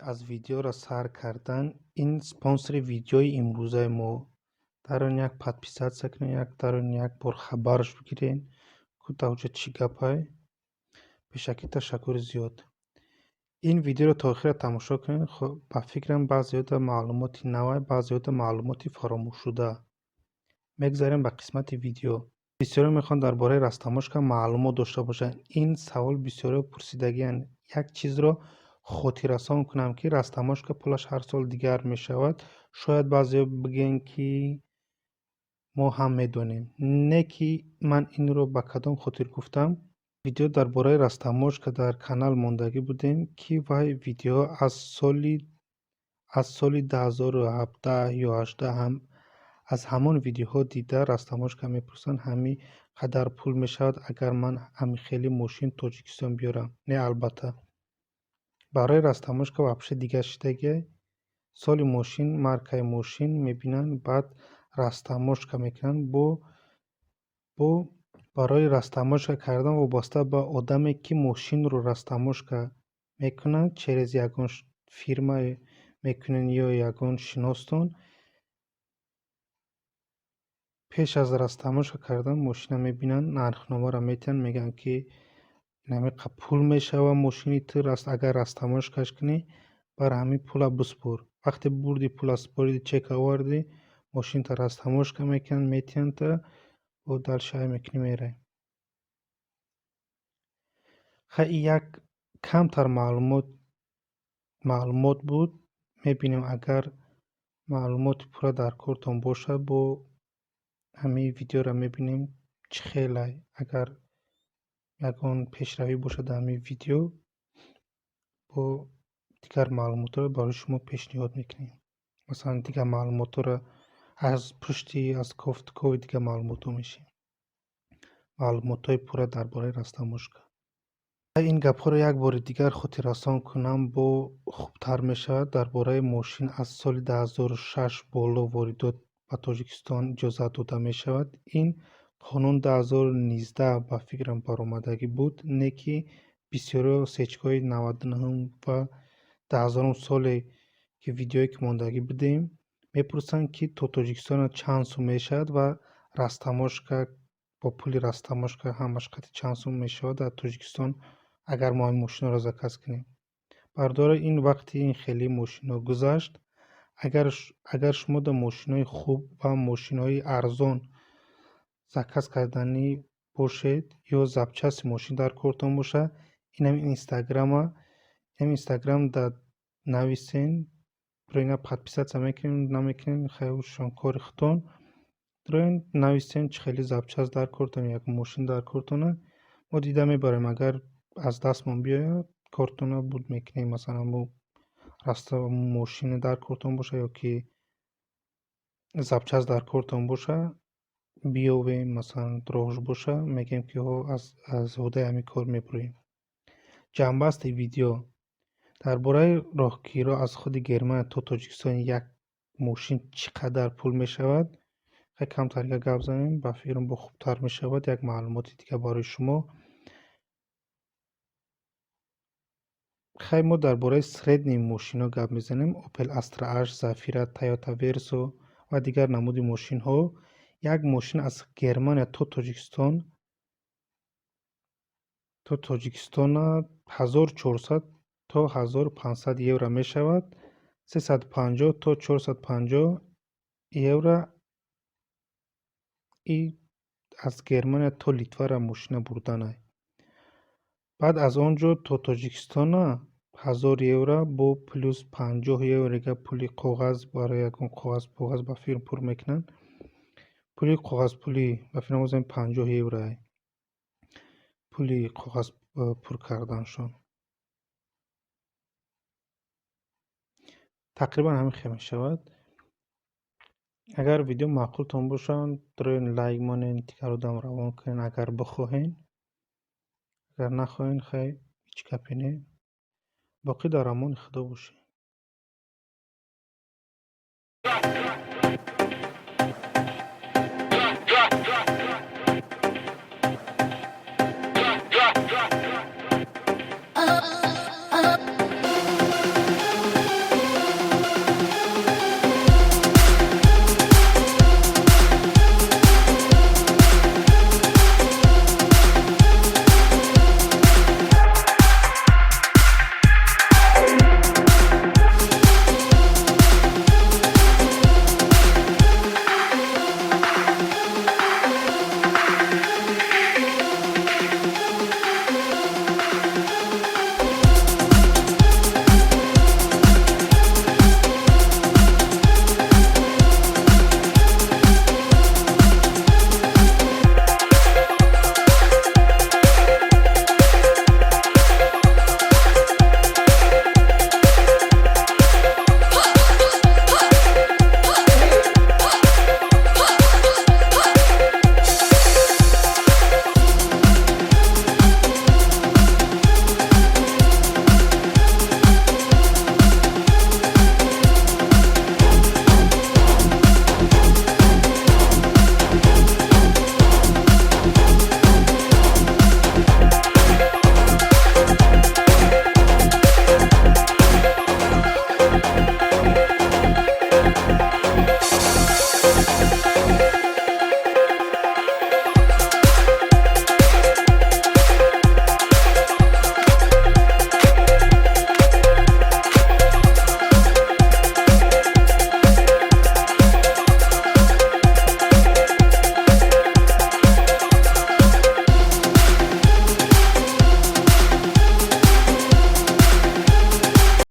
Аз видеоро сар кардан, ин спонсори видеои имрӯзаи мо. Дар он як подписаться кунед, як дар он як бор хабарш бигиред, ку дар чӣ гапай. Пешакӣ ташаккури зиёд. Ин видеоро то охира тамошо кунед. Ба фикрам, баъзеёда маълумоти навай, баъзеёда маълумоти фаромӯшшуда. Мегзарем ба қисмати видео. Бисёриҳо мехоҳанд дар бораи растаможка маълумот дошта бошанд. Ин савол бисёриҳо пурсидагианд. Як чизро хотиррасон кунам, ки растаможка пулаш ҳар сол дигар мешавад. Шояд баъзеҳо бигӯянд, ки мо ҳам медонем. Не, ки ман инро ба кадом хотир гуфтам? Видео дар бораи растаможка дар канал мондагӣ будем, ки вай видео аз соли 2017 ё 18 ҳам аз ҳамон видеоҳо дида растаможка мепурсанд, ҳамин қадар пул мешавад, агар ман ҳамин хели мошин Тоҷикистон биёрам? Не, албатта. Барои растаможка вообще дигар шидагиай. Соли мошин, маркаи мошин мебинанд, баъд растаможка мекунанд. Бо барои растаможка кардан вобаста ба одаме, ки мошинро растаможка мекунад, через ягон фирма мекунед ё ягон шиностон, пеш аз растаможка кардан мошина мебинанд, нархномаро метиҳанд, мегӯянд, ки инамиқа пул мешавад мошини ту, агар растаможкаш кунӣ, бар ҳамин пула биспор. Вақте бурди, пула супориди, чека овардӣ, мошинта растаможка мекунанд, метиҳанд та, бо дальше ай мекунӣ, меравӣ. Хай, як камтар маълумот буд. Мебинем, агар маълумоти пурра дар кортон бошад, бо ҳамин видеоро мебинем, чӣ хелай. Агар ягон пешравӣ бошад дар ҳамин видео, бо дигар маълумотҳоро барои шумо пешниҳод мекунем. Масалан, дигар маълумотҳоро аз пушти аз кофтукови дигар маълумотҳо мешавем. Маълумотҳои пурра дар бораи растаможка. Ин гапҳоро як бори дигар хотиррасон кунам, бо хубтар мешавад. Дар бораи мошин аз соли 2006 боло воридот ба Тоҷикистон иҷозат дода мешавад. Ин қонун 2019, ба фикрам, баромадагӣ буд, не ки бисёриҳо сечкаҳои 99-ум ва 2000-ум соле, ки видеое ки мондагӣ будем, мепурсанд, ки то Тоҷикистон чанд сум мешавад ва растаможка, бо пули растаможка ҳамаш қати чанд сум мешавад дар Тоҷикистон, агар мо ин мошинҳоро заказ кунем. Бардора, ин вақти ин хеле мошинҳо гузашт. Агар шумо дар мошинҳои хуб ва мошинҳои арзон заказ карданӣ бошед ё запчасти мошин дар кортон бошад, инам инстаграма, инам инстаграм да нависен, ина подписаться мекунем, намекунем, хайшон кори худтон. Дроин нависен, чӣ хеле запчасть дар кортон, як мошин дар кортона, мо дида мебарем. Агар аз дастмон биёяд, кортона буд мекунем. Масалан, мо раста мошине дар кортон боша ё ки запчасть дар кортон боша, биёвем, масалан, роҳш боша, мегӯем, ки ҳо аз ӯҳдаи ҳамин кор мебуроем. Ҷамъбасти видео дар бораи роҳкиро аз худи Германия то Тоҷикистон як мошин чӣ қадар пул мешавад. Хеле камтар гап занем, ба фикрам, бо хубтар мешавад. Як маълумоти дигар барои шумо. Хай, мо дар бораи средний мошинҳо гап мезанем: Opel Astra H, Zafira, Toyota Verso ва дигар намуди мошинҳо. Як мошин аз Германия то Тоҷикистона 1400 то 1500 евро мешавад, 350 то 450 евро и аз Германия то Литвара мошина бурданай. Баъд аз он ҷо то Тоҷикистона 1000 евро бо плюс 50 евро пули коғаз, барои ягон коғаз поғаз, ба фирм пур мекунанд. Пули коғазпулӣ, ба фикрам, озем 50 евро пули коғаз пур карданшон. Тақрибан ҳамин хел мешавад. Агар видео маъқултон бошад, дроин лайк монед, дигар одам равон кунед, агар бихоҳед. Агар нахоҳед, хай, ҳеҷ гапе не. Боқӣ дар амони Худо бошед.